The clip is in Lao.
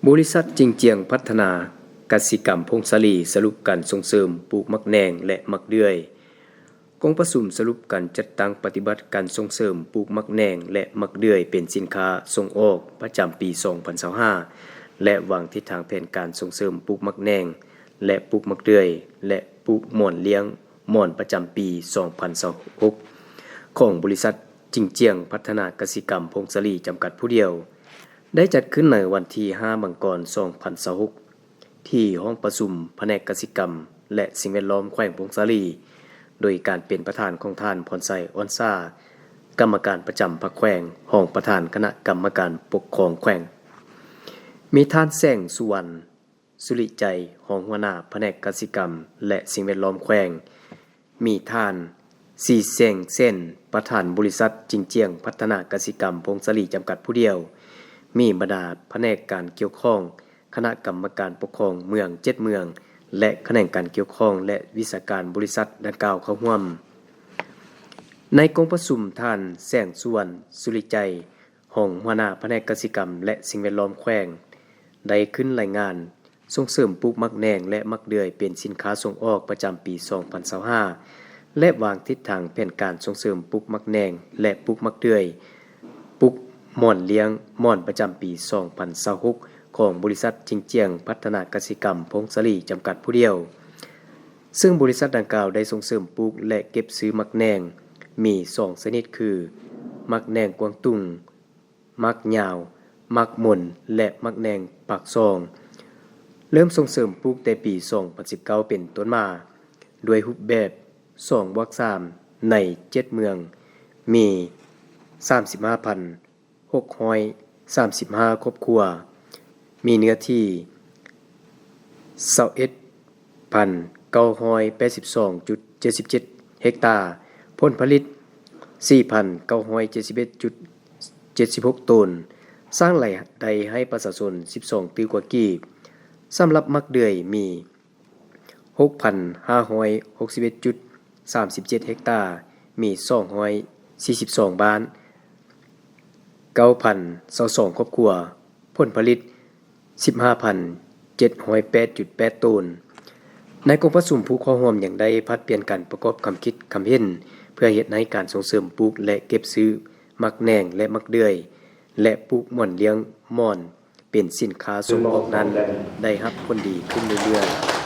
ບໍລິສັດຈິງຈຽງພັດທະນາກະສິກຳຜົງສາລີ ສະຫຼຸບການສົ່ງເສີມປູກໝາກແໜງ ແລະ ໝາກເດືອຍ. ກອງປະຊຸມສະຫຼຸບການຈັດຕັ້ງປະຕິບັດການສົ່ງເສີມປູກໝາກແໜງ ແລະ ໝາກເດືອຍເປັນສິນຄ້າສົ່ງອອກປະຈຳປີສອງພັນຊາວຫ້າ ແລະ ວາງທິດທາງແຜນການສົ່ງເສີມປູກໝາກແໜງ ແລະ ປູກໝາກເດືອຍ ແລະ ປູກໝອນລ້ຽງໝອນປະຈຳປີສອງພັນຊາວຫົກ ຂອງບໍລິສັດຈິງຈຽງພັດທະນາກະສິກຳຜົງສາລີ ຈຳກັດຜູ້ດຽວ ໄດ້ຈັດຂຶ້ນໃນວັນທີຫ້າ ມັງກອນ ສອງພັນຊາວຫົກ ທີ່ຫ້ອງປະຊຸມພະແນກກະສິກຳ ແລະ ສິ່ງແວດລ້ອມແຂວງຜົງສາລີ ໂດຍການເປັນປະທານຂອງທ່ານ ພອນໄຊ ອ່ອນສາ ກຳມະການປະຈຳພັກແຂວງ, ຮອງປະທານຄະນະກຳມະການປົກຄອງແຂວງ, ມີທ່ານ ແສງສຸວັນ ສຸລິໄຈ ຮອງຫົວໜ້າພະແນກກະສິກຳ ແລະ ສິ່ງແວດລ້ອມແຂວງ, ມີທ່ານ ສີແສງເຊນ ປະທານບໍລິສັດຈິງຈຽງພັດທະນາກະສິກຳຜົງສາລີ ຈຳກັດຜູ້ດຽວ, ມີບັນດາພະແນກການກ່ຽວຂ້ອງ, ຄະນະກຳມະການປົກຄອງເມືອງເຈັດເມືອງ ແລະ ຂະແໜງການກ່ຽວຂ້ອງ ແລະ ວິຊາການບໍລິສັດດັ່ງກ່າວເຂົ້າຮ່ວມ. ໃນກອງປະຊຸມ, ທ່ານ ແສງສຸວັນ ສຸລິໄຈ ຮອງຫົວໜ້າພະແນກກະສິກຳ ແລະ ສິ່ງແວດລ້ອມແຂວງ ໄດ້ຂຶ້ນລາຍງານສົ່ງເສີມປູກໝາກແໜງ ແລະ ໝາກເດືອຍເປັນສິນຄ້າສົ່ງອອກປະຈຳປີສອງພັນຊາວຫ້າ ແລະ ວາງທິດທາງແຜນການສົ່ງເສີມປູກໝາກແໜງ ແລະ ປູກໝາກເດືອຍ, ປູກໝອນລ້ຽງໝອນປະຈຳປີສອງພັນຊາວຫົກ ຂອງບໍລິສັດຈິງຈຽງພັດທະນາກະສິກຳຜົງສາລີ ຈຳກັດຜູ້ດຽວ, ເຊິ່ງບໍລິສັດດັ່ງກ່າວໄດ້ສົ່ງເສີມປູກ ແລະ ເກັບຊື້ໝາກແໜງມີສອງຊະນິດຄື ໝາກແໜງກວາງຕຸງ, ໝາກຍາວ, ໝາກມົນ ແລະ ໝາກແໜງປາກຊ່ອງ, ເລີ່ມສົ່ງເສີມປູກແຕ່ປີສອງພັນສິບເກົ້າເປັນຕົ້ນມາ ດ້ວຍຮູບແບບສອງບວກສາມ ໃນເຈັດເມືອງ ມີສາມສິບຫ້າພັນຫົກຮ້ອຍສາມສິບຫ້າຄອບຄົວ, ມີເນື້ອທີ່ຊາວເອັດພັນເກົ້າຮ້ອຍແປດສິບສອງຈຸດເຈັດສິບເຈັດເຮັກຕາ, ຜົນຜະລິດສີ່ພັນເກົ້າຮ້ອຍເຈັດສິບເອັດຈຸດເຈັດສິບຫົກໂຕນ, ສ້າງລາຍໄດ້ໃຫ້ປະຊາຊົນສິບສອງຕື້ກວ່າກີບ. ສຳລັບໝາກເດືອຍມີຫົກພັນຫ້າຮ້ອຍຫົກສິບເອັດຈຸດສາມສິບເຈັດເຮັກຕາ, ມີສອງຮ້ອຍສີ່ສິບສອງບ້ານ, ເກົ້າພັນຊາວສອງຄອບຄົວ, ຜົນຜະລິດສິບຫ້າພັນເຈັດຮ້ອຍແປດຈຸດແປດໂຕນ. ໃນກອງປະຊຸມ, ຜູ້ເຂົ້າຮ່ວມຍັງໄດ້ຜັດປ່ຽນກັນປະກອບຄຳຄິດຄຳເຫັນ ເພື່ອເຮັດໃຫ້ການສົ່ງເສີມປູກ ແລະ ເກັບຊື້ໝາກແໜງ ແລະ ໝາກເດືອຍ ແລະ ປູກໝອນລ້ຽງໝອນເປັນສິນຄ້າສົ່ງອອກນັ້ນ ໄດ້ຮັບຜົນດີຂຶ້ນເລື້ອຍໆ.